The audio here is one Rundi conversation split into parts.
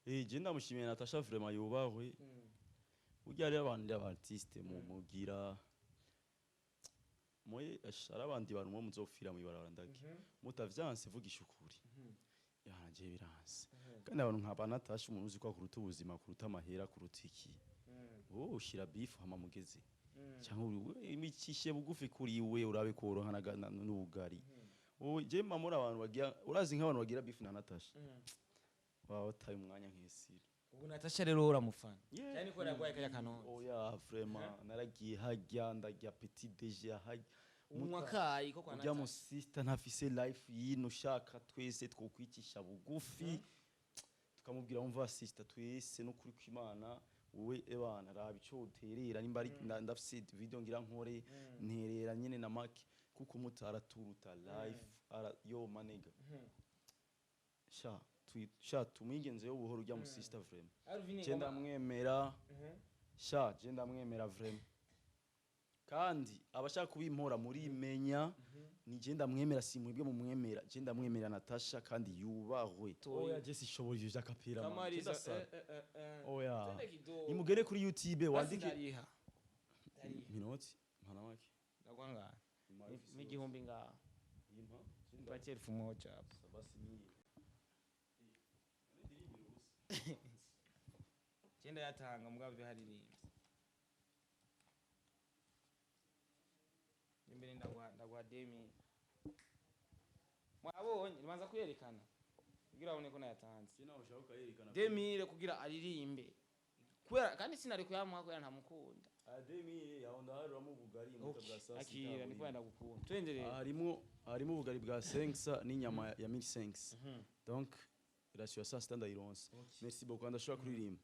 Je ndamushimiye Natasha, vraiment yubahwe. Burya rero abantu aba artiste mu mugira moye ari abandi bantu mwo muzopfira mw'ibarabara, ndake mutavyanse. Vugisha ukuri, yanje biranse. Kandi abantu nkaba Natasha, umuntu uzi ko akuruta ubuzima, kuruta amahera, kuruta iki, wowe ushira beef hama mugeze cyangwa imicishe bugufi kuri we, urabe ko woronka n'ubugari. Wowe je mamura abantu bagira, urazi nk'abantu bagira beef na Natasha baba bataye umwanya nk'esiri. Ubu Natasha rero uramufana? Yeah. Cyane ko yaragwaye kajya kanonze. Oya, vraiment naragiye hajya ndarya petit déj hajya. Unywa kayi ko kwa Ujya mu Natasha? sister ntafise life yino, ushaka twese twokwicisha bugufi tukamubwira: "Wumva sister, twese no kuri kw'Imana, wowe ebana raba ico uterera, nimba ari ndafise video ngira nkore, nterera nyene na make, kuko mutaraturuta life ara yo manega sha sha tumwigenzeyo buhoro ujya mu sister, vraiment." Alvin. Je ndamwemera sha, je ndamwemera vraiment. Kandi abashaka kubimpora murimenya, ni je ndamwemera, si mwebwe mumwemera. Je ndamwemera Natasha kandi yubahwe. Oya, je sishobora ivyo vy'akapira, man. Je Kamariza. ndasara. Oya. Twende kidogo. Nimugere kuri YouTube wandike. Ndariha. Ndariha. Minoti mpana make. Ndakwanga n'igihumbi ngaha. Impa. Mpatie 1000 hapo. Basi ni Cyenda yatanga mugabo byo haririmbye. Imbere ndaguha demi. Mwabonye nibanza kuyerekana kugira abone ko nayatanze. Sina ushaka ukayerekana. 2000 kugira aririmbe. Kubera kandi sinari kuyamuha kubera ntamukunda. Ademi yaho ndaharuramo ubugari muta bwa saa sita. Akira ni kubera ndagukunda. Twende rero. Harimo ubugari bwa 5 n'inyama ya 1500, donc ration ya saa sita ndayironse. Merci beaucoup, ndashobora kuririmba.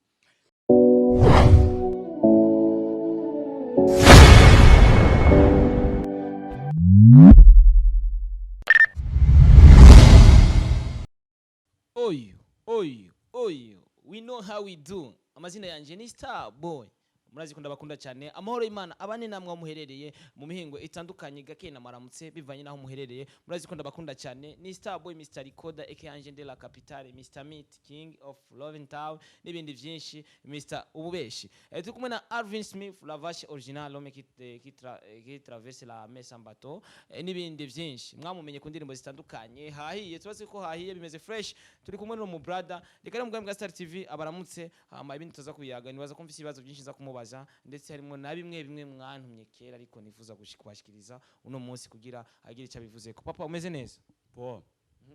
Oyo, oyo, oyo. We know how we do. Amazina yanje ni Star Boy. Murazi ko ndabakunda cyane. Amahoro y'Imana abane namwe aho muherereye mu mihingo itandukanye, gake na maramutse bivanye naho muherereye. Murazi ko ndabakunda cyane. Ni Star Boy, Mr. Recorder, aka Ange de la Capitale, Mr. Meat, King of Loving Town n'ibindi byinshi, Mr. Ububeshi. Turi kumwe na Alvin Smith, la vache originale, l'homme qui traverse la mer sans bateau, n'ibindi byinshi. Mwamumenye ku ndirimbo zitandukanye. Hahiye, tubazi ko hahiye bimeze fresh. Turi kumwe n'umu brother. Reka rero mugambi bwa Star TV abaramutse, hama ibindi tuza kuyaga. Nibaza ko mfise ibibazo byinshi nza kumubaza, ndetse harimo na bimwe bimwe mwantumye kera ariko nifuza kubashikiriza uno munsi kugira agire icyo abivuzeko. Papa, umeze neza? Poa.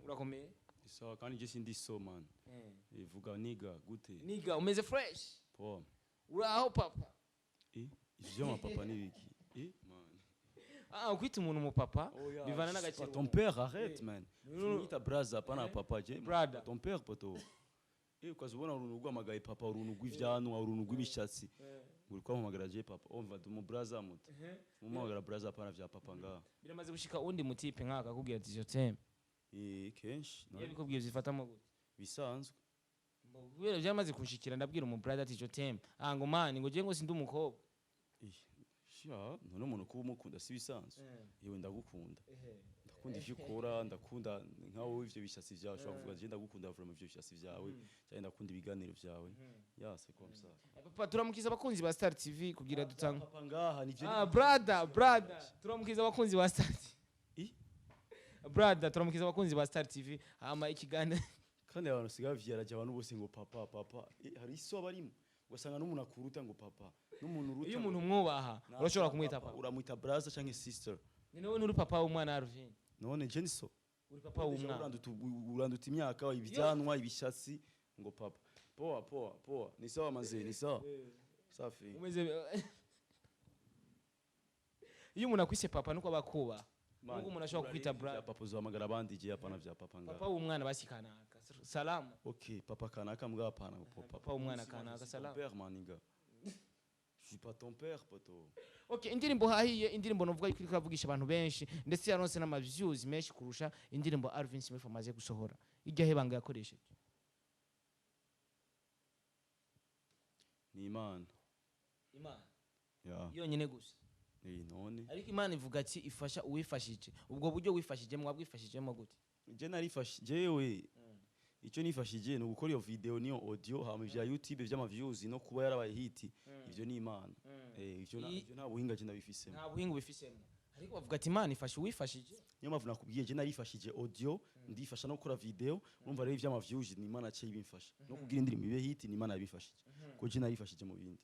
Urakomeye? Sawa, kandi je sindi so man. Ivuga niga gute? Niga, umeze fresh? Poa. Uraho papa? Ivyo ma papa ni biki? Man. Ah, kwita umuntu umupapa Oya, bivana c'est n'agaciro. pas ton père, arrête man. No. Mwita braza, hapana papa je. Brother. Ton père poto. Ukazubona uruntu rwamagaye papa, uruntu rw'ivyanwa, uruntu rw'imishatsi. Uri kwampamagara je papa. Umva mu braza muto. Mumamagara braza, hapana vya papa ngaha. Biramaze gushika undi mutipe nk'aka akakubwira ati je t'aime? Kenshi. Iyo bikubwiye uzifatamo gute? Bisanzwe. Kubera byamaze kunshikira, ndabwira umu brother ati je t'aime, ah ngo man, ngo je ngo sindi umukobwa. Sha, none umuntu kuba umukunda si bisanzwe? Yewe, ndagukunda. Ndakunda ivyo ukora, ndakunda nka wowe ivyo bishatsi vyawe, ushobora kuvuga je ndagukunda vraiment ivyo bishatsi vyawe, cyangwa ndakunda ibiganiro vyawe. Ya, c'est comme ça. Papa, turamukiza abakunzi ba Star TV kugira dutanga. Papa ngaha nivyo. Ah, brother, brother, turamukiza abakunzi ba Star TV. Brother, turamukiza abakunzi ba Star TV hama ikiganiro. Kandi abantu basigaye bavyaraje abantu bose ngo papa papa. Hari iso abarimo ugasanga n'umuntu akuruta ngo papa, n'umuntu uruta. Iyo umuntu umwubaha urashobora kumwita papa. Uramwita brother canke sister. Ni nawe nturi papa w'umwana Alvin? None je ni so? Uri papa w'umwana. Uranduta imyaka, ibyanwa, ibishatsi, ngo papa. Poa poa poa, ni sawa mazee, ni sawa, safi. Umeze iyo umuntu akwise papa nuko aba akubaha. Man, Nubwo umuntu ashobora kukwita vya brother. papa uzohamagara abandi, je hapana vya papa ngaha. Papa w'umwana basi kanaka, salamu. Okay, papa kanaka mbwa, hapana papa. Papa w'umwana kanaka, Je suis ton salamu. père, man, nigga. Je suis pas ton père, poto. Okay, indirimbo hahiye, indirimbo novuga yuko iriko iravugisha abantu benshi, ndetse yaronse n'ama views menshi kurusha indirimbo Alvin Smith amaze gusohora. Irya hebanga yakoresheje? Ni Imana. Imana? Ya. Yonyine gusa? None. Ariko Imana ivuga ati ifasha uwifashije. Ubwo buryo wifashijemo wabwifashijemo gute? Je narifashe jewe. Icyo nifashije ni ugukora iyo video niyo audio, hama ivya YouTube vy'ama views no kuba yarabaye hit, ivyo ni Imana. Ivyo nta buhinga je ndabifisemo. Nta buhinga ubifisemo, ariko bavuga ati Imana ifasha uwifashije. Niyo mpamvu nakubwiye, je narifashije audio, ndifasha no gukora video. Urumva rero, ivy'ama views ni Imana yaciye ibimfasha, no kugira indirimbo ibe hit ni Imana yabifashije, ko je narifashije mu bindi.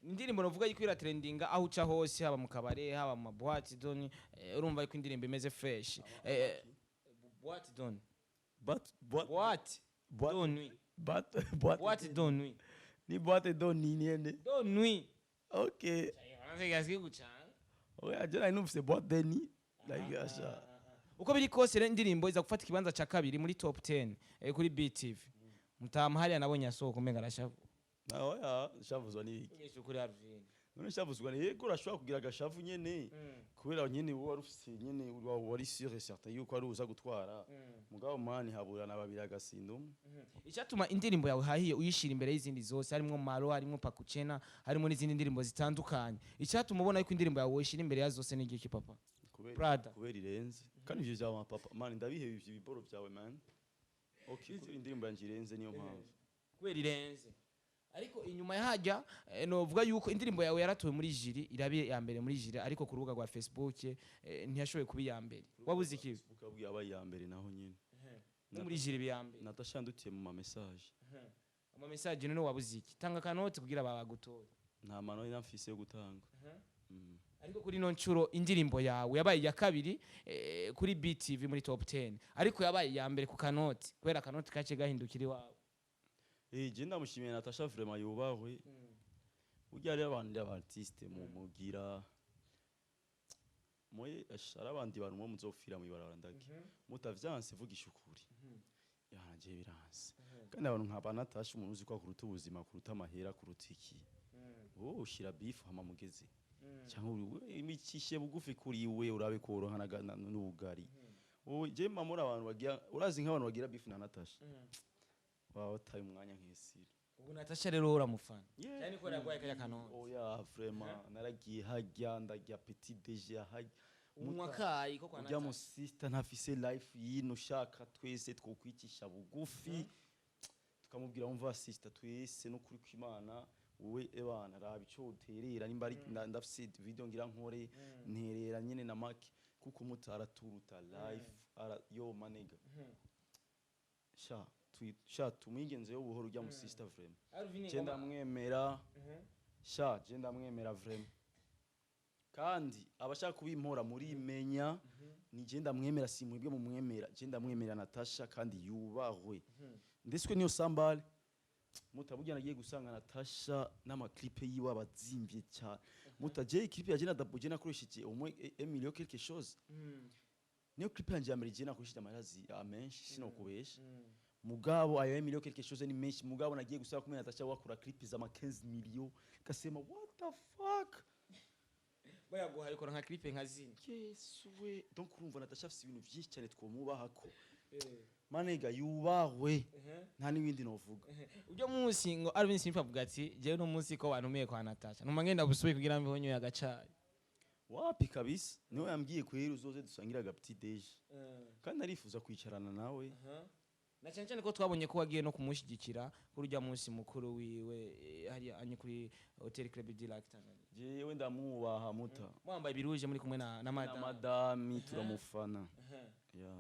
Indirimbo novuga yuko iratrendinga aho uca hose, haba mu kabare, haba mu maboîte de nuit. Urumva yuko indirimbo imeze fresh. Boîte de nuit. But boîte boîte boîte de nuit. But boîte Boîte de nuit. Ni boîte de nuit nyene. De nuit. Okay. Oya, je nari numvise boîte de nuit, like asha. Uko biri kose rero, indirimbo iza gufata ikibanza ca kabiri muri top 10 kuri BTV. Mutama hariya nabonye asohoka umenga arashavu. Na oya, shavuzwa n'ibiki? Ngisho kuri Alvin. None shavuzwa ni yego, urashobora kugira agashavu nyene kubera nyene wowe wari ufise nyene wari sûr et certain yuko ari uza gutwara, mugabo mani haburana babiri agasinda umwe. Icyatuma indirimbo yawe hahiye uyishira imbere y'izindi zose, harimo Maro, harimo Pakuchena, harimo n'izindi ndirimbo zitandukanye, icyatuma ubona yuko indirimbo yawe uyishira imbere ya zose ni igiki, papa? Kubera Brother. Kubera irenze. Kandi ivyo vya papa man, ndabiheba ivyo biboro vyawe man. Okay, kubera indirimbo yanje irenze, niyo mpamvu. Kubera irenze. Ariko inyuma yahajya novuga yuko indirimbo yawe yaratowe muri jury, iraba iya mbere muri jury, ariko ku rubuga rwa Facebook ntiyashoboye kuba iya mbere. Wabuze iki? Facebook abwiye aba iya mbere naho nyene. No muri jury iba iya mbere. Natasha ndutiye mu ma message. Ama message. None wabuze iki? Tanga akanoti kugira babagutoye. Nta manota mfise yo gutanga. Ariko kuri ino nshuro indirimbo yawe yabaye iya kabiri kuri BTV muri top 10, ariko yabaye iya mbere ku kanoti, kubera akanoti kace gahindukira iwawe. Je ndamushimiye Natasha, vraiment yubahwe. Burya rero abantu aba artiste mu mugira moye ari abandi bantu mwe muzopfira mw'ibarabara ndake mutavyanse. Vugisha ukuri, yanje biranse. Kandi abantu nka Natasha, umuntu uzi ko akuruta ubuzima, kuruta amahera, kuruta iki, wowe ushira beef hama mugeze cyangwa imicishe bugufi kuri we, urabe ko urohana n'ubugari. Wowe je mamura abantu bagira, urazi nk'abantu bagira beef na Natasha baba bataye umwanya nk'esiri. Ubu Natasha rero uramufana? Yeah. Cyane ko yagwaye kajya kanoti. Oya, vraiment naragiye hajya ndarya petit déj hajya. Unywa kayi ko kwa Ujya Natasha? Mu sister ntafise life yino, ushaka twese twokwicisha bugufi tukamubwira: "Umva sister, twese no kuri kw'Imana, wowe ebana raba ico uterera, nimba ari ndafise video ngira nkore, nterera nyene na make, kuko mutaraturuta life ara yo manega sha sha tumwigenzeyo buhoro ujya mu sister." Vraiment Alvin je ndamwemera sha, je ndamwemera vraiment. Kandi abashaka kubimpora murimenya, ni je ndamwemera, si mwebwe mumwemera. Je ndamwemera Natasha kandi yubahwe, ndetse niyo sambale mutaburya nagiye gusanga Natasha n'amaklipe yiwe abazimvye cyane. Mutaje clip ya je na Double J nakoresheje au moins un million quelque chose, niyo clip yanje ya mbere je nakoresheje amarazi amenshi, sinokubesha. Mugabo ayo million quelque chose ni menshi, mugabo nagiye gusaba kumenya Natasha wakura clip za ma 15 millions, kasema: "What the fuck?" Bayaguhaye ukora nka clip nka zine. Yesu we! Donc urumva Natasha afise ibintu vyinshi cyane twomubahako, manega yubahwe, nta n'ibindi novuga. Ujyo munsi ngo Alvin Smith avuga ati: "Jewe no munsi ko bantumiye kwa Natasha, numa ngenda busubiye kugira mbeho nyoye agacayi." Wapi kabisa, niwe yambwiye kwera uzoze dusangira aga petit déj, kandi narifuza kwicarana nawe. Na cyane cyane ko twabonye ko wagiye no kumushyigikira kuri ujya munsi mukuru wiwe, hariya anye kuri Hotel Club du Lac Tanzania. Jewe ndamwubaha muta. Mwambaye ibiruje muri kumwe na na madame. Madami turamufana ya.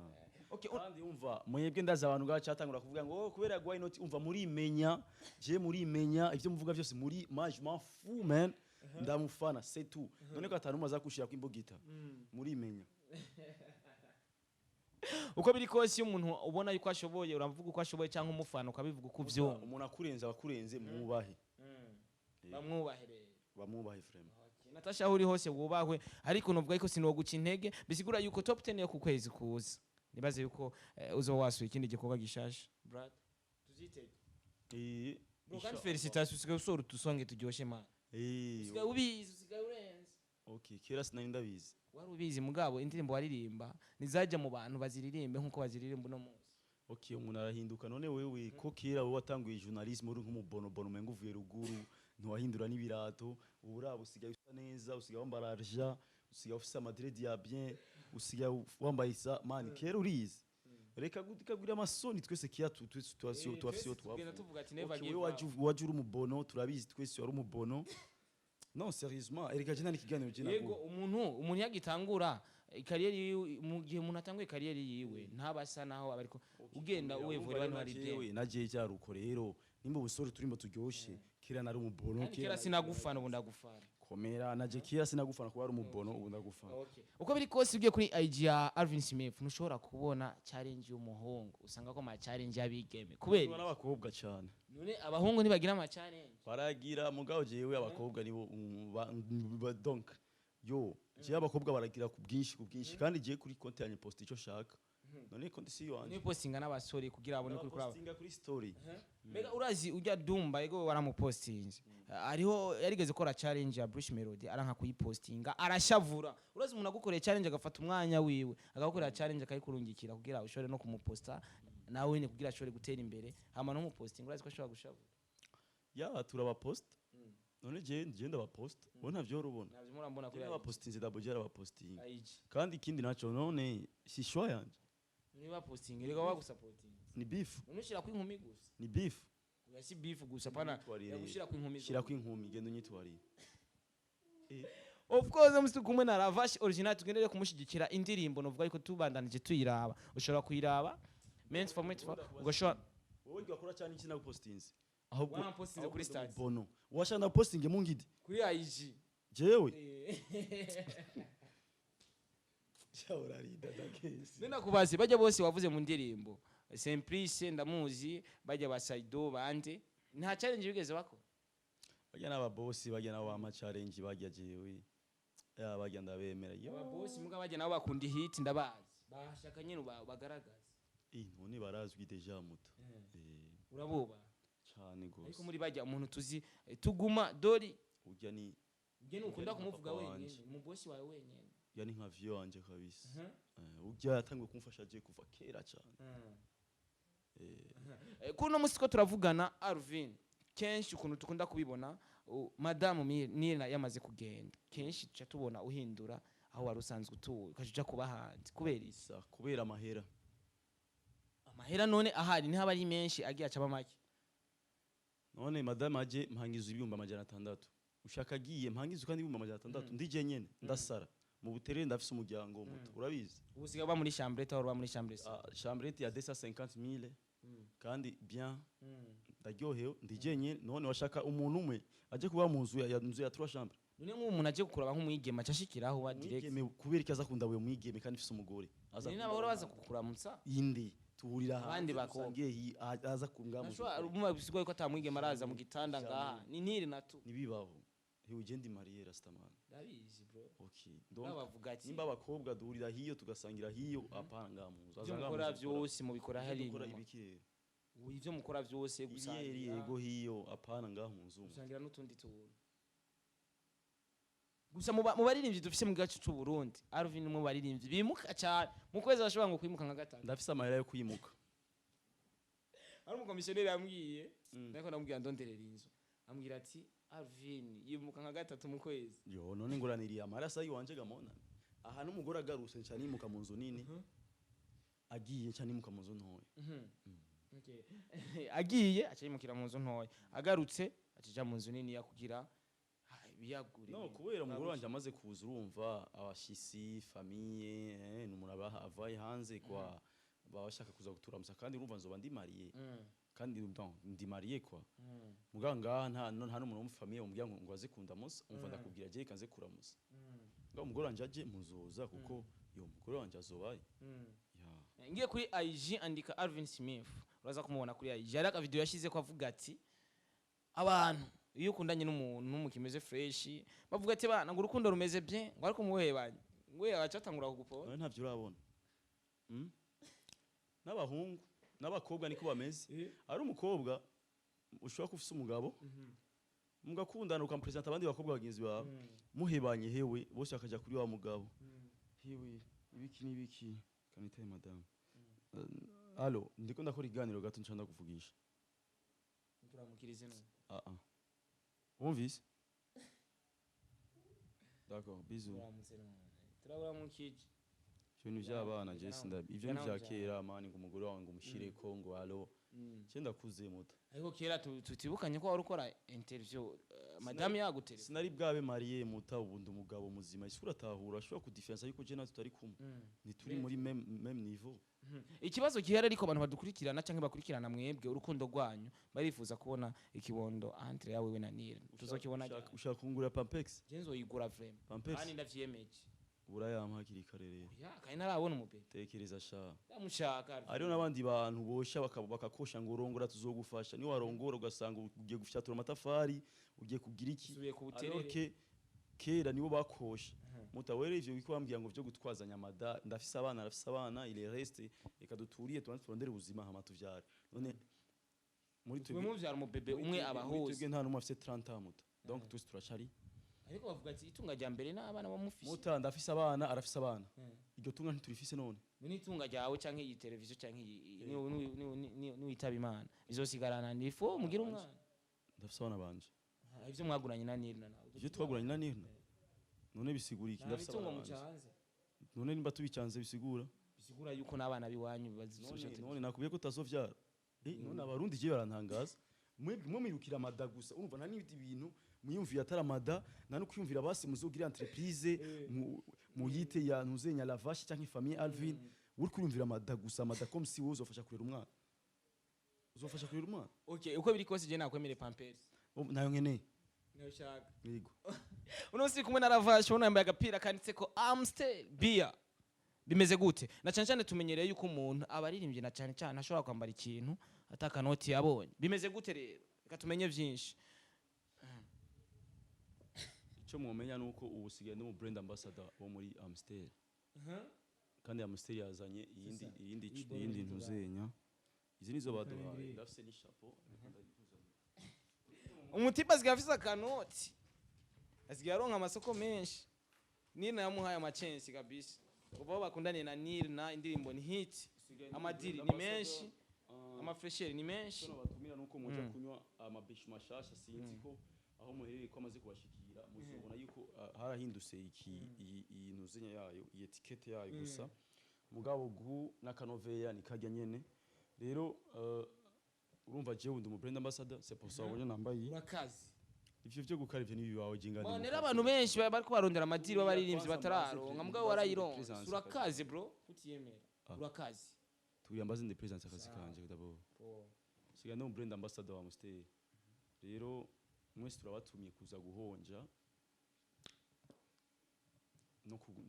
Okay. Kandi umva, mwebwe ndazi abantu gacatangura kuvuga ngo: "Oh, kubera yaguhaye inoti." Umva, murimenya, je murimenya ivyo muvuga byose muri ma, je m'en fous man, ndamufana, c'est tout. None ko atanu maza kushira kwimbugita, murimenya. Uko biri kose, iyo umuntu ubona yuko ashoboye uravuga uko ashoboye, cyangwa umufana ukabivuga uko uvyumva. Umuntu akurenze abakurenze, mwubahe. Bamwubahe rero. Bamwubahe vraiment. Natasha, aho uri hose wubahwe. Ariko nuvuga yuko sinoguca intege, bisigura yuko top 10 yo ku kwezi kuza, nibaze yuko uzoba wasuye ikindi gikorwa gishasha, brad, tuzitege. Bro, kandi félicitations, usigaye usohora utusonge turyoshe man. Usigaye ubizi, usigaye urenze. Okay, kera sinari ndabizi. Wari ubizi, mugabo indirimbo waririmba ntizajya mu bantu baziririmbe nkuko baziririmba uno munsi. Okay, umuntu arahinduka. None wewe ko kera wowe watanguye journalisme uri nk'umubonobono, umenga uvuye ruguru, ntiwahindura n'ibirato, ubu uraba usigaye usa neza, usigaye wambara argent, usigaye ufise amadread ya bien, usigaye wambaye isa man, kera urizi. Reka gutikagira amasoni, twese kiya twese situation Twese tuwafise. tugenda tuvuga ati never Okay, give wewe up. waje uri umubono, turabizi twese wari umubono. Non, sérieusement, erega je nta n'ikiganiro je Yego. naguha. Umuntu yagitangura carrière yiwe, mu gihe umuntu atanguye carrière yiwe ntaba asa naho aba, ariko ugenda uwevura abantu hari Jewe bien. Na je cyaruko rero, nimba ubusore turimo turyoshe, kera nari umubono. Kandi kera sinagufana, ubu ndagufana. Komera, na je kera sinagufana kuba ari umubono, ubu ndagufana. Okay. Uko biri kose, ugiye kuri IG ya Alvin Smith ntushobora kubona challenge y'umuhungu, usanga ko ama challenge y'abigeme. Kubera Tubona n'abakobwa cyane. None abahungu ntibagira ama challenge? Baragira, mugabo jewe abakobwa nibo donc yo jewe abakobwa baragira ku bwinshi, ku bwinshi, kandi jewe kuri konti yanjye post icyo shaka. None konti si yanje? Niyo postinga n'abasore kugira abone kuri kuri abo. Postinga kuri story. Mbega urazi ujya Dumba? Ego, waramupostinze. Hariho yarigeze gukora challenge ya Bruce Melody, aranka kuyipostinga, arashavura. Urazi umuntu agukoreye challenge, agafata umwanya wiwe agakorera challenge, akayikurungikira kugira ushobore no kumuposta nawe nyine kugira ashobore gutera imbere, hama no mupostinga, urazi ko ashobora gushavura? Ya, turabapost. None je ndabapost, wowe ntavyo urubona? Navyo murambona kuri Je ndabapostinze, dabo je arabapostinga. IG. Kandi ikindi naco, none si choix yanje. Niba postinga reka bagusapotinga. Ni beef. None ushira ku inkumi gusa? Ni beef. Oya, si beef gusa, pana. Unyitwarire. Yagushira ku inkumi. Shira ku inkumi, genda unyitwarire. Of course, musi kumwe na Lavash Original, tugendere kumushyigikira. Indirimbo novuga ariko tubandanije tuyiraba, ushobora kuyiraba maintes fois, maintes fois, ugashobora. Wowe wakora cyane iki nagupostinze ahubwo? Warampostinze kuri status. Bono washaka ndapostinge mungidi. Kuri IG. Jewe urarida dakesi. Nenda kubaze, bajya bose wavuze mu ndirimbo, Simplice ndamuzi, bajya ba Saido bande, nta challenge bigeze bakora? Bajya n'ababosi, bajya nabo bama challenge, bajya jewe ya bajya ndabemera yo. Ababosi muga bajya nabo bakunda hit, ndabazi bashaka nyine bagaragaza. Eh, none barazwi déjà muto. Urabuba? Cyane Ariko gose. muri bajya umuntu tuzi tuguma dori. Urya ni Ujye nukunda Urya ni kumuvuga papa wenyine. wanje. Umubosi wawe wenyine. Urya ni nka vieux wanje kabisa. Urya yatanguye kumfasha je kuva kera cyane. Kuri uno munsi ko turavugana, Alvin, kenshi ukuntu dukunda kubibona, madamu Nina yamaze kugenda, kenshi tuca tubona uhindura aho wari usanzwe utuye, ukaja uja kuba hanze. Kubera iki? Isa kubera amahera. Amahera none ahari niho aba ari menshi, agiye acaba make. None madame aje mpangiza 600,000, ushaka agiye mpangiza kandi 600,000, ndije nyene ndasara mu Buterere, ndafise umuryango muto, urabizi. Ubu usigaye uba muri chambrette, aho uba muri chambre? Ah, chambrette ya 250 000, kandi bien, ndaryohewe, ndije nyene. None washaka umuntu umwe aje kuba mu nzu ya trois chambres? None nk'ubu umuntu aje kukuraba nk'umwigeme, aca ashikiraho uba direct? Mwigeme kubera iki aza kundaba uyo mwigeme kandi mfise umugore? Aza Ni kundaba n'abahora baza kukuramutsa. Indi tuhurira Abandi hanze, bakobwa. dusangiye aza kungamu. Nashobora umva bisigaye ko atamwigeme araza mu gitanda ngaha ni ntiri na tu. Nibibaho hewe, ugenda mariye rastaman. Ndabizi bro. Okay, donc Bavuga ati nimba abakobwa duhurira hiyo, tugasangira hiyo, apana ngaha mu nzu. Ibyo mukora byose mubikora hari dukora inyuma. Ibiki rero? Ubu ibyo mukora byose Ibiyeri. Gusangira. Yego, hiyo, apana ngaha mu nzu. Gusangira n'utundi tuntu gusa. Mu baririmbyi dufise mu gihugu cy'u Burundi, Alvin ni umwe mu baririmbyi bimuka cyane. Mu kwezi bashobora ngo kwimuka nka gatatu. Ndafise amahera yo kwimuka. Hari umukomisiyoneri yambwiye, ariko ndamubwira ndonderera inzu, ambwira ati Alvin yimuka nka gatatu mu kwezi. Yo, none nguraniriye amaraso yiwanje gamona aha, n'umugore agarutse nca nimuka mu nzu nini, agiye nca nimuka mu nzu ntoya. Okay. Agiye aca yimukira mu nzu ntoya, agarutse aca mu nzu nini yakugira biyagure. No kubera umugore wanje amaze kuza, urumva abashisi, famille, n'umuntu aba avaye hanze kwa baba bashaka kuza guturamusa, kandi urumva nzoba ndi marié, kandi donc ndi marié quoi. Muganga ngaha nta n'umuntu wo mu famille umubwira ngo aze kundamusa. Umva, ndakubwira je kanze kuramusa ngaho umugore wanje aje muzoza, kuko yo umugore wanje azobaye ya. Ngiye kuri IG, andika Alvin Smith, uraza kumubona kuri IG. Hari akavideo yashize ko avuga ati abantu iyo ukundanye n'umuntu mukimeze fresh, bavuga ati bana ngo urukundo rumeze bien, ngo ariko muhebanye ngo acatangura kugupora. None ntavyo urabona? N'abahungu n'abakobwa niko bameze. Ari umukobwa ushobora kuba ufise umugabo, mugakundana, ukamupresenta abandi bakobwa bagenzi bawe, muhebanye hewe bose bakaja kuri wa mugabo hewe ibiki n'ibiki. Kanitaye madame. Allo, ndiko ndakora iganiro gato, nca ndakuvugisha. Turamukirize none. Ah ah, wumvise? D'accord, bisous. Turamutse none, turaburamukije. Ivyo ni vy'abana, je sinda ivyo ni Naho vya vya- kera, man, ngo umugore wawe ngo umushireko ngo allo. Je ndakuze, muta. Ariko kera tutibukanye ko wari ukora interview, madame yagutereka. Sinari bwabe marié, muta. Ubu ndi umugabo muzima. Ese uratahura ashobora kudifférencier yuko je nawe tutari kumwe, ntituri muri même niveau? Ikibazo gihari, ariko abantu badukurikirana canke bakurikirana mwebwe urukundo rwanyu barifuza kubona ikibondo entre yawe we na Nil. Tuzokibona? Ushaka kungura Pampers? Je nzoyigura vraiment. Pampers? Kandi ndavyiyemeje. Urayampa hakiri kare rero. Ya, kandi ntarabona umubebe. Tekereza sha. Ndamushaka. Hariho n'abandi bantu bosha bakakosha ngo rongora tuzogufasha. Niyo warongora ugasanga ugiye gufyatura amatafari, ugiye kugira iki. Usubiye ku buterere. Alors que kera nibo bakosha, mutawere. Ivyo biko bambwira ngo vyo gutwazanya amada, ndafise abana, arafise abana, il reste reka duturiye tubanze turondere ubuzima hama tuvyare. None muri Mwe twebwe muvyara umubebe muri umwe twebwe- aba muri hose. twebwe nta numwe afise 30 ans, muta. Donc tous turacari. Ariko bavuga ati itunga rya mbere n'abana bamufise. Muta, ndafise abana, arafise abana. Iryo tunga ntiturifise none? Ni itunga ryawe canke iyi televiziyo canke iyi niwitaba Imana bizosigarana nifo mugira umwana. Ndafise abana banje. Ivyo mwaguranye na Nil na nawe. Ivyo twaguranye na Nirna none bisigura iki? Nta Ndafise bitungo abana banje. mucanze. None nimba tubicanze bisigura Bisigura yuko n'abana biwanyu none none nakubwiye ko utazovyara. None abarundi je barantangaza. Mwebwe mwirukira amada gusa, urumva nta n'ibindi bintu mwiyumviye atari amada, nta no kwiyumvira basi muzogira entreprise muyite ya ntuzenya la vache canke famille Alvin. Uri kwiyumvira amada gusa, amada, comme si wowe uzofasha kurera umwana, uzofasha kurera umwana. Okay, uko biri kose je nakwemere Pampers. Oh, nayo nkeneye. Nayo ushaka. Yego. Uno munsi kumwe na Lavash, ubona yambaye agapira kanditse ko Amstel Beer. Bimeze gute? Na cyane cyane tumenyereye yuko umuntu abaririmbye na cyane cyane ashobora kwambara ikintu atakanoti yabonye. Bimeze gute rero? Reka tumenye byinshi. Icyo mwomenya ni uko ubu usigaye ndi mu brand ambassador wo muri Amstel, kandi Amstel yazanye iyindi iyindi ntuzenya. Izi nizo baduhaye, ndafise n'ishapo. Umutipa asigaye afise akanoti, asigaye aronka amasoko menshi. Nina yamuhaye amachensi kabisa. Kuva aho bakundaniye na Nirna, indirimbo ni hit, amadiri ni menshi, amafresheri ni menshi. Icyo batumira nuko muja kunywa amabishu mashasha. Sinzi ko aho muherereye ko amaze kubashikira, muzobona yuko harahindutse iki iyi ntuzenya yayo, iyi étiquette yayo gusa, mugabo gu n'akanovera ni kajya nyene. Rero urumva jewe ndi umu brand ambassador, c'est pour ça ubonye nambaye iyi. Urakazi. Ivyo vyo gukara ivyo nibibawe jinga. Bona rero abantu benshi bariko barondera amadiri b'abaririmbyi batararonka, mugabo warayironse. Presence. Urakaze bro, utiyemera, urakaze. Tugiyambaze ndi presence akazi kanje d'abord. Sigaye ndi umu brand ambassador wa Amstel. Rero mwese turabatumiye kuza guhonja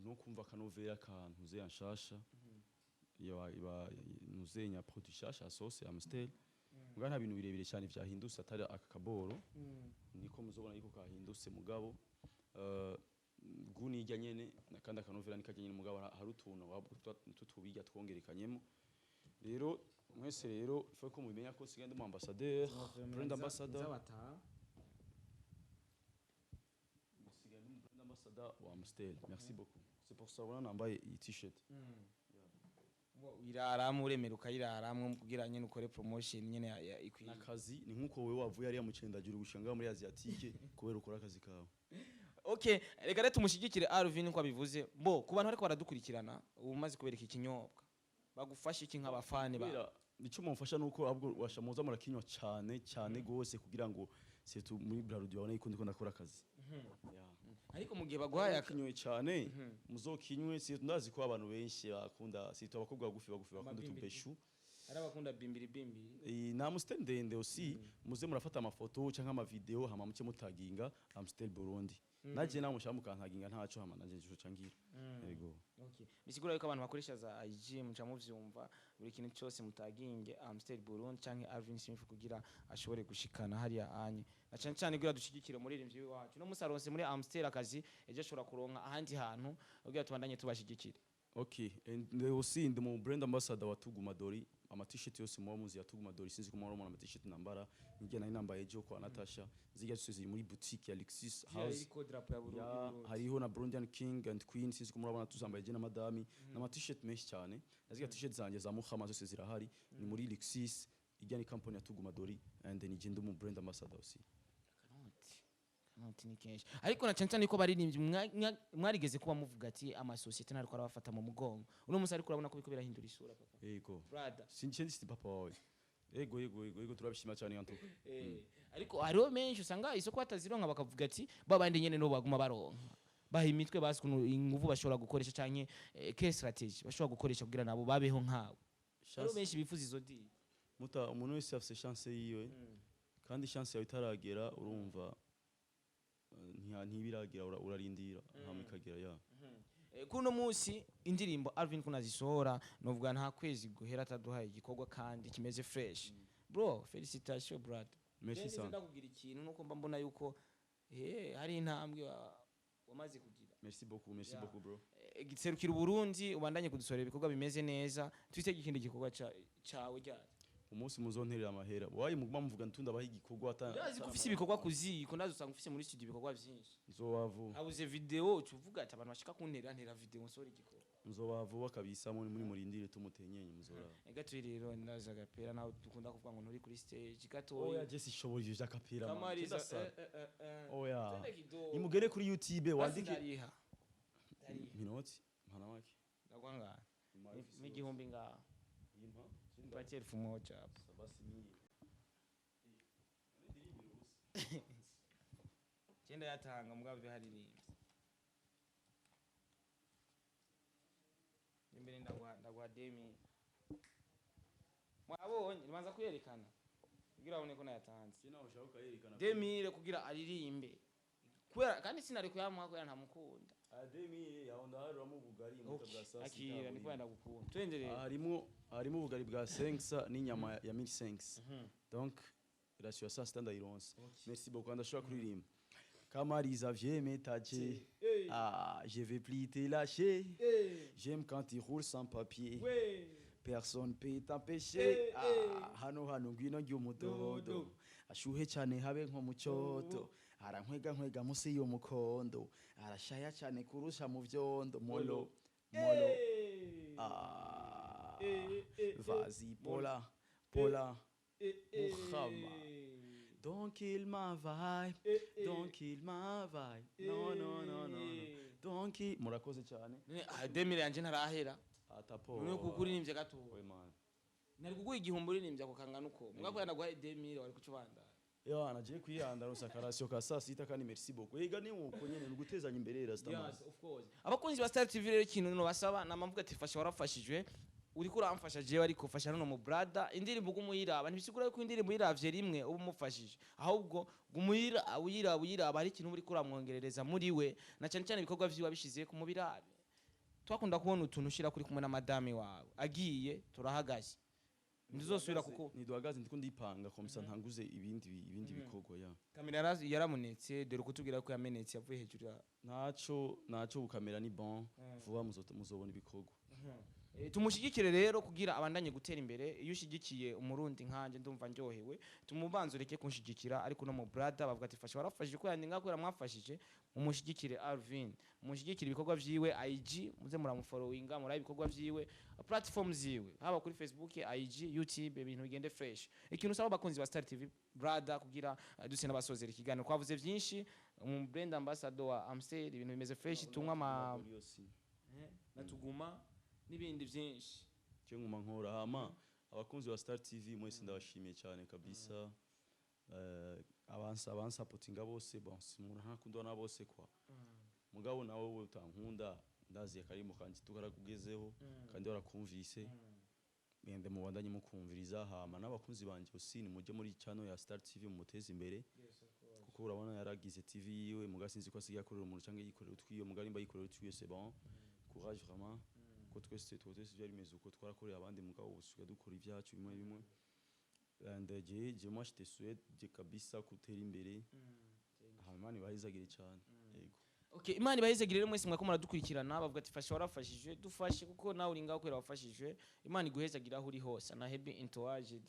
no kumva akanovera kantu zeya nshasha iba ntuzenya produit nshasha sauce Amstel. Muga nta bintu birebire cyane vyahindutse atari aka kaboro niko muzobona yuko kahindutse, mugabo gu nijya nyene nakandi akanovera nikajya nyene, mugabo hari utuntu tutubirya twongerekanyemo. Rero mwese rero il faut ko mubimenya ko sigaye ndi mu ambassadeur, brand ambassador, sigaye ndi mu brand ambassador wa Amstel. Merci beaucoup, c'est pour ça ubona nambaye iyi t-shirt. Iraramwe, uremera ukayiraramwe kugira nyene ukore promotion nyene ikwiye. N'akazi, ni nkuko wewe wavuye hariya mu Cendajuru gushika ngaha muri Asiatique kubera ukora akazi kawe. Okay, reka rero tumushyigikire Alvin nko abivuze. Bo ku bantu bariko baradukurikirana, ubu umaze kubereka ikinyobwa, bagufasha iki nk'abafani ba Kubera icyo mumfasha nuko ahubwo washa muza murakinywa cyane cyane gose kugira ngo surtout muri Brarudi babone yuko ndiko ndakora akazi. Yeah. Ariko mu gihe baguhaye Muzokinywe cyane, muzokinywe. Surtout ndazi ko abantu benshi bakunda, surtout abakobwa bagufi bagufi bakunda Amabimbiri. utubeshu. Ari abakunda bimbiri bimbiri. Na Amstel ndende aussi, muze murafata amafoto cyangwa amavideo hama muce mutaginga Amstel Burundi. Naje nawe mushaka mukantaginga ntaco, hama naje njo cangira. Yego. Okay. Bisigura yuko abantu bakoresha za IG muca muvyumva, buri kintu cyose mutaginge Amstel Burundi canke Alvin Smith kugira ashobore gushikana hariya anye. Na cyane cyane kugira dushigikire umuririmbyi wacu. No musaronse muri Amstel akazi, ejo ashobora kuronka ahandi hantu, kugira tubandanye tubashigikire. Okay, and aussi ndi mu brand ambassador wa Tuguma Dori. Ama t-shirt yose muba muzi ya Tuguma Dori, sinzi ko muba ama t-shirt nambara, nijya nari nambaye ejo kwa Natasha. Zijya zose ziri muri boutique ya Lexus House. Iriko drapeau ya Ya, hariho na Burundian King and Queen, sinzi ko murabona tuzambaye je na madami, n'ama t-shirt menshi cyane. Naziga t-shirt zanjye za Muhama zose zirahari, ni muri Lexus. Ijya ni company ya Tuguma Dori and ni je ndi mu brand ambassador aussi. Kanoti. Noti ni kenshi, ariko na cyane cyane ko baririmbyi mwarigeze kuba muvuga ati amasosiyete ntariko arabafata mu mugongo. Uno munsi ariko urabona ko biriko birahindura isura, papa. Yego. Brother. Since ndi papa wawe. Yego, turabishima cyane antuka. Ariko hariho menshi usanga isoko batazironka, bakavuga ati babandi nyene no baguma baronka, baha imitwe basi ukuntu inguvu bashobora gukoresha canke ke strategy bashobora gukoresha kugira nabo babeho nkawe. Hariho Chance benshi bifuza izo deal. Muta, umuntu wese afise chance yiwe, kandi chance yawe itaragera, urumva, ntibiragera, urarindira hama ikagera ya. Kuno munsi indirimbo Alvin kunazisohora, novuga nta kwezi guhera ataduhaye igikorwa kandi kimeze fresh. Bro, félicitations brother. Merci Jewe sana. ndakubwira ikintu nuko mba mbona yuko hari intambwe wamaze kugira. Merci beaucoup, merci Yeah. beaucoup, bro. Giserukira Uburundi, ubandanye kudusorera ibikorwa bimeze neza. Twitege ikindi gikorwa cawe ryari? Umunsi muzonterera amahera wayi muguma muvuga ntunda abaha igikorwa ata. Ndazi ko ufise ibikorwa kuziko, ndazi usanga ufise muri studio ibikorwa vyinshi. Nzobavu. Habuze video, ucuvuga ati abantu bashika kuntera ntera video nsohora igikorwa. Nzobavuba kabisa, muri murindire tumutenyenye muzora. Gato rero ndaza agapera, nawe dukunda kuvuga ngo nturi kuri stage gatoya. Oya, je sishobora ivyo vy'akapera man. Kamariza. Ndasara. Oya. Twende kidogo. Nimugere kuri YouTube Basi. Wandike. Ndariha. Ndariha. Minoti mpana make. Ndagwa ngaha n'igihumbi ngaha, mpatie 1000 hapo. Basi mie. Cyenda yatanga mugabo biharirimvye imbere, ndaguha 2000. Mwabonye nibanza kuyerekana kugira abone ko nayatanze. Sina ushaka ukayerekana. 2000 kugira aririmbe, kubera kandi sinari kuyamuha kubera ntamukunda. Ah, 2000 yaho ndaharuramo ubugari muta bwa saa sita. Akira ni kubera ndagukunda, twende rero. Harimo ubugari bwa 5 n'inyama ya 1500, donc ration ya saa sita ndayironse. Merci beaucoup, ndashobora kuririmba. Kamariza, viens m'étager. Ah, je vais plus te lâcher. J'aime quand tu roules sans papier. Personne peut t'empêcher. Ah, hano hano ngwino njye umudodo ashuhe cyane habe nko mu cyoto, arankwega nkwega munsi y'umukondo, arashaya cyane kurusha mu vyondo. Molo molo, ah, vas-y pola pola Muhammad. Don't kill my vibe, don't kill my vibe. No, no, no, no, no. Don't kill. Murakoze cyane. 2000 yanje ntarahera. Atapo. None kuko uririmbye gato. We man. Nari kuguha igihumbi uririmbye ako kangana uko, mugabo kubera naguhaye 2000 wari kucubandanya. Ya, nagiye kwihanda rusa karasyo ka saa sita, kandi merci beaucoup. Ega ni uko nyene ni ugutezanya imbere Rastaman. Yes, of course. Abakunzi ba Star TV rero, ikintu no basaba namamvuga ati fasha warafashijwe, uriko uramfasha jewe, ariko fasha no mu brother. Indirimbo gumuyiraba ntibisigura yuko indirimbo uyiravye rimwe uba umufashije, ahubwo gumuyira uyiraba uyiraba hari ikintu uriko uramwongerereza muri we, na cyane cyane ibikorwa vyiwe abishize ku mubirabe. Twakunda kubona utuntu ushira kuri kumwe na madame wawe, agiye turahagaze ntizosubira kuko Ntiduhagaze, ndiko ndipanga comme ça ntanguze ibindi bikorwa ya. Kamera yaramunetse, dore kutubwira ko yamenetse yavuye hejuru ya Naco bukamera ni bon, vuba muzobona ibikorwa. Tumushyigikire rero kugira abandanye gutera imbere. Iyo ushyigikiye umurundi nkanjye ndumva ndyohewe. Tumubanze ureke kunshigikira, ariko no mu brother bavuga ati fasha warafashije ko yandi kubera mwafashije, mumushyigikire Alvin, mumushyigikire ibikorwa vyiwe, IG muze muramufollowinga, murabe ibikorwa vyiwe, platform ziwe, haba kuri Facebook, IG, YouTube, ibintu bigende fresh. Ikintu usaba abakunzi ba Star TV, brother, kugira duse n'abasozera ikiganiro, twavuze vyinshi, umu brand ambassador wa Amstel, ibintu bimeze fresh, tunywa ama natuguma n'ibindi byinshi. Cyo nguma nkora. Hama abakunzi ba Star TV mwese ndabashimiye cyane kabisa. Abansapotinga bose, bon, si umuntu ntakundwa na bose kwa mugabo nawe we utankunda, ndazi akarimo kanje tukarakugezeho kandi warakumvise. Mwende mubandanye mukumviriza. Hama n'abakunzi banje aussi, nimuje muri channel ya Star TV mumuteze imbere, kuko urabona yaragize TV yiwe, muga sinzi ko asigaye akorera umuntu cyangwa yikorera utwiwe, muga nimba yikorera utwiwe, c'est bon, courage vraiment, ko twese byari bimeze uko twarakorera abandi, mugabo ubu tusigaye dukora ibyacu bimwe bimwe. And je moi je te souhaite je kabisa kutera imbere, hama Imana ibahezagire cyane, yego. Okay, Imana ibahezagire rero mwese mwako muradukurikirana. Bavuga ati fasha warafashijwe, dufashe kuko nawe uri ngaho kubera wafashijwe. Imana iguhezagira aho uri hose, na happy entourage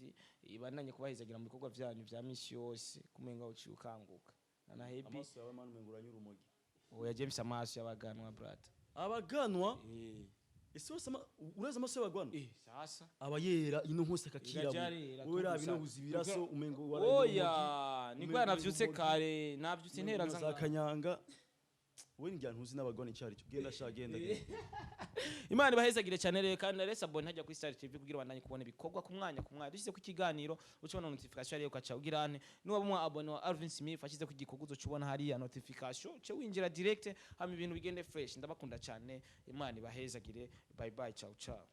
ibandanye kubahezagira mu bikorwa vyanyu vya misi yose, kumenga uciye ukanguka na happy. Amaso yawe mani umengo uranyura urumogi. Oya, James, amaso y'abaganwa, brother. Abaganwa? Ese wose urazi amaso y'abaganwa? Sasa. Aba yera ino hose akakirabura. Irajarera, Wowe raba tugusa. ino huza ibiraso umengo Oya. Niko navyutse kare, navyutse ntera nza za ngaha. Kanyanga we, ngira ntuzi n'abagore icari cyo. Genda sha, genda, genda. Imana ibahezagire cyane rero, kandi rero s'abonner hajya kuri Star TV kugira bandanye kubona ibikorwa ku mwanya ku mwanya. Dushyize ku kiganiro, uca ubona notification ariyo, ukaca ugira ane niba umwa abone wa Alvin Smith ashyize ku gikorwa, uzoca ubona hariya notification, uce winjira direct, hama ibintu bigende fresh. Ndabakunda cyane, Imana ibahezagire. Bye bye, ciao ciao.